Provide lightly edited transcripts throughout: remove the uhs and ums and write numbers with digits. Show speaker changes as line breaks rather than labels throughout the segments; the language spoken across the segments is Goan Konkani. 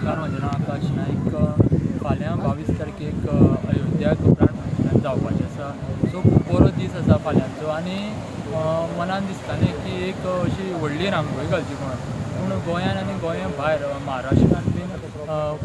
नमस्कार, म्हजें नांव आकाश नायक. फाल्यां 22 तारखेक अयोध्याक प्राण प्रतिश्ठा जावपाचें आसा. सो खूब बरो दीस आसा फाल्यांचो आनी मनान दिसतालें की एक अशी व्हडली रांगोळी घालची म्हणून. पूण गोंयान आनी गोंया भायर महाराष्ट्रान बीन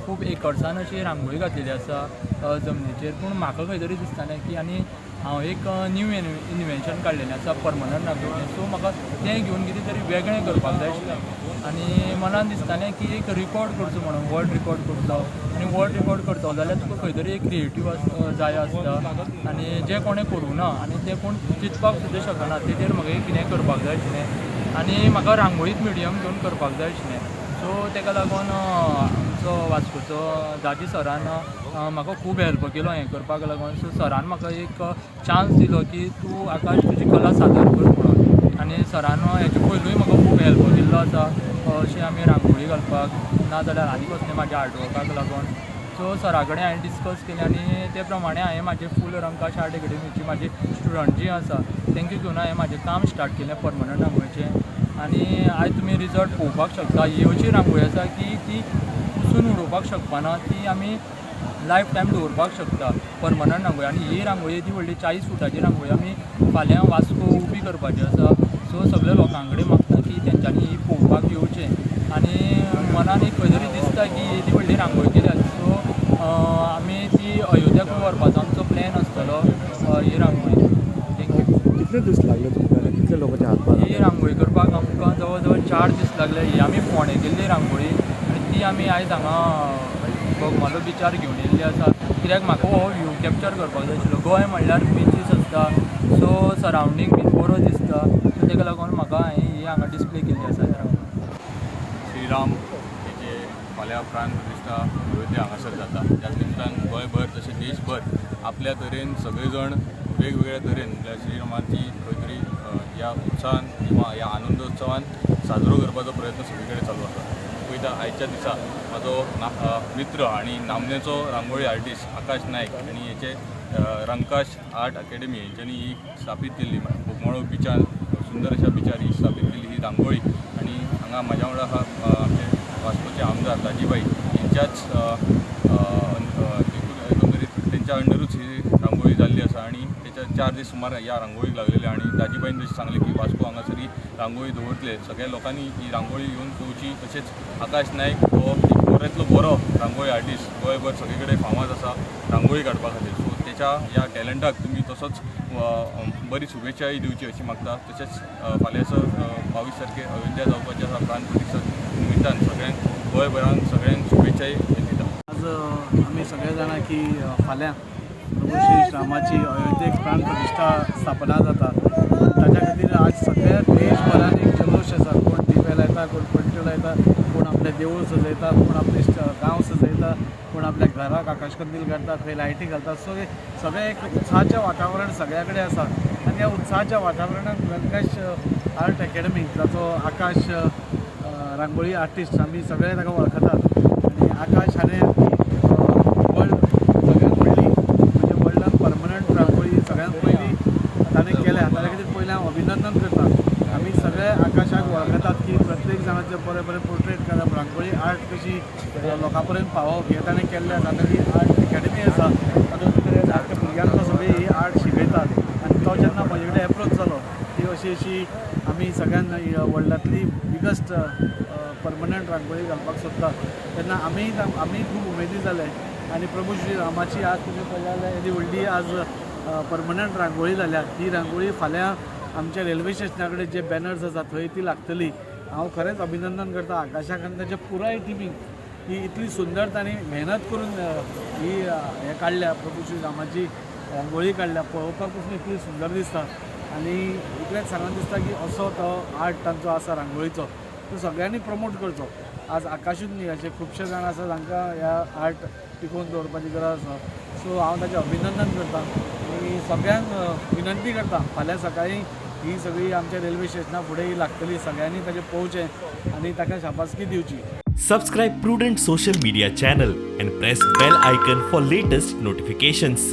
खूब एकर्सान अशी रांगोळी घातलेली आसा जमनीचेर. पूण म्हाका खंय तरी दिसतालें की आनी हांव एक न्यू इनवेन्शन काडलेलें आसा परमनंट रांगोळी. सो म्हाका तें घेवन कितें तरी वेगळें करपाक जाय आशिल्लें आनी मनान दिसतालें की एक रिकॉर्ड करचो म्हणून, वर्ल्ड रिकॉर्ड करचो. आनी वर्ल्ड रिकॉर्ड करतलो जाल्यार तुका खंय तरी एक क्रिएटीव जाय आसता आनी जें कोणें करूं ना आनी तें कोण चिंतपाक सुद्दां शकना, तेजेर म्हाका एक कितें करपाक जाय आशिल्लें आनी म्हाका रांगोळीत मिडियम घेवन करपाक जाय आशिल्लें. सो तेका लागून आमचो वास्कोचो दाजी सरान म्हाका खूब हेल्प केलो हें करपाक लागून. सो सरान म्हाका एक चान्स दिलो की तूं आकाश तुजी कला सादर कर म्हणून. आनी सरान हेचे पयलूय म्हाका खूब हेल्प केल्लो आसा, अशें आमी रांगोळी घालपाक नाजाल्यार आनी कसलें म्हाज्या आर्टवर्काक लागून. सो सरा कडेन हांवें डिस्कस केलें आनी ते प्रमाणे हांवें म्हाजें फूल रंकाश आर्ट एकेडमीची म्हाजी स्टुडंट जीं आसा तेंकां घेवन हांवें म्हाजें काम स्टार्ट केलें परमनंट रांगोळीचें. आनी आयज तुमी रिजल्ट पळोवपाक शकता. ही अशी रांगोळी आसा की ती पुसून उडोवपाक शकपाना, ती आमी लायफ टायम दवरपाक शकता, परमनंट रांगोळी. आनी ही रांगोळी ती व्हडली 40 फुटाची रांगोळी आमी फाल्यां वास्को उबी करपाची आसा. सो सगल्या लोकां कडेन मागता की तेंच्यांनी ही पळोवपाक येवचें आनी मनान एक खंय तरी दिसता की येदी व्हडली रांगोळी केल्या, सो आमी ती अयोध्याकूय व्हरपाचो आमचो प्लॅन आसतलो ही रांगोळी. Thank you.
कितले दीस लागले तुमकां आनी कितले लोकांचे हातभार?
ही रांगोळी करपाक आमकां जवळ जवळ 4 दीस लागले. ही आमी फोंडे केल्ली रांगोळी आनी ती आमी आयज हांगा बोगमालो बिचार घेवन येयल्ली आसा, कित्याक म्हाका हो व्यू कॅप्चर करपाक जाय आशिल्लो. गोंय म्हणल्यार बिचीस आसता, सो सरावंडींग बीन बरो दिसता. सो तेका लागून म्हाका हांवें ही हांगा डिस्प्ले केल्ली आसा ही रांगोळी.
श्रीराम हेजे फाल्यां प्राण प्रतिश्ठा अयोध्या हांगासर जाता. त्याच निमतान गोंयभर तशें देशभर आपल्या तरेन सगळे जाण वेगवेगळ्या तरेन, म्हळ्यार श्रीरामाची खंय तरी ह्या उत्साहान किंवा ह्या आनंदोत्सवान साजरो करपाचो प्रयत्न सगळे कडेन चालू आसा. पळयता, आयच्या दिसा म्हाजो ना मित्र आनी नामनेचो रांगोळी आर्टिस्ट आकाश नायक आनी हेचे रंकाश आर्ट अकॅडमी हेंच्यांनी ही स्थापीत केल्ली, बोगमाळो बिचार, सुंदर अशा बिचार ही स्थापीत केल्ली ही रांगोळी. आनी हांगा म्हाज्या वांगडा आहा आमचे वास्कोचे आमदार दाजीभाई हेंच्याच अ, अ, अ, एकंदरीत तेंच्या अंडरूच ही रांगोळी जाल्ली आसा. आनी तेच्या 4 दीस सुमार ह्या रांगोळीक लागलेले. आनी दाजीभाईन जशें सांगलें की वास्को हांगासर ही रांगोळी दवरतले, सगळ्या लोकांनी ही रांगोळी येवन पळोवची. तशेंच आकाश नायक हो एक बऱ्यांतलो बरो रांगोळी आर्टिस्ट, गोंयभर सगळे कडेन फामाद आसा रांगोळी काडपा खातीर. सो तेच्या ह्या टॅलंटाक तुमी तसोच बरी शुभेच्छाय दिवची अशी मागता. तशेंच फाल्यांचो 22 तारखेर अयोध्या जावपाची आसा प्राण प्रतिश्ठा निमित्तान सगळ्यांक, गोंयभरान सगळ्यांक शुभेच्छाय दिता.
आज आमी सगळे जाणा की फाल्यां प्रभू श्री रामाची अयोध्येक प्राण प्रतिश्ठा स्थापना जाता. ताच्या खातीर आज सगळ्या देशभरान एक जल्लोश आसा. कोण दिवे लायता, कोण पणट्यो लायता, कोण आपलें देवूळ सजयता, कोण आपले गांव सजयता, कोण आपल्या घराक आकाशकंदील घालता, खंय लायटी घालता. सो हे सगळें एक उत्साहाचें वातावरण सगळ्या कडेन आसा. आनी ह्या उत्साहाच्या वातावरणात रंकाश आर्ट एकेडमी, जाचो आकाश रांगोळी आर्टिस्ट आमी सगळे ताका वळखतात, आनी आकाश हाणें वर्ल्ड सगळ्यात व्हडली, म्हणजे वर्ल्डान परमनंट रांगोळी सगळ्यात पयली ताणें केल्या. ताच्या खातीर पयलीं हांव अभिनंदन करता. आमी सगळे आकाशाक वळखतात की प्रत्येक जाणाचे बरे बरे पोर्ट्रेट काडप, रांगोळी आर्ट कशी लोकां पर्यंत पावोवप हें ताणें केल्लें आसा. ताची आर्ट एकेडमी आसा, तातूंत भितर धाकट्या भुरग्यांक तो सगळी ही आर्ट शिकयतात. आनी तो जेन्ना म्हजे कडेन एप्रोच जालो की अशी अशी आमी सगळ्यांत वर्ल्डांतली बिगस्ट परमनंट रांगोळी घालपाक सोदता, तेन्ना आमी खूब उमेदी जाले. आनी प्रभू श्री रामाची आज तुमी पळयले जाल्यार येदी व्हडली आज परमनंट रांगोळी जाल्या. ही रांगोळी फाल्यां आमच्या रेल्वे स्टेशना कडेन जे बॅनर्स आसा थंय ती लागतली. हांव खरेंच अभिनंदन करता आकाशाक आनी ताच्या पुराय टिमीक की इतली सुंदर तांणी मेहनत करून ही हें काडल्या, प्रभू श्री रामाची रांगोळी काडल्या. पळोवपाक पसून इतली सुंदर दिसता. आनी इतलेंच सांगून दिसता की असो तो आर्ट तांचो आसा रांगोळीचो, तो सगळ्यांनी प्रमोट करचो. आज आकाशूच न्ही, अशे खुबशे जाण आसा जांकां ह्या आर्ट टिकोवन दवरपाची गरज आसा. सो हांव ताचें अभिनंदन करता आनी सगळ्यांक विनंती करता, फाल्यां सकाळीं ही सगळी आमच्या रेल्वे स्टेशना फुडें ही लागतली, सगळ्यांनी ताचें पळोवचें आनी ताका शाबासकी दिवची.
Subscribe Prudent Social Media channel and press bell icon for latest notifications.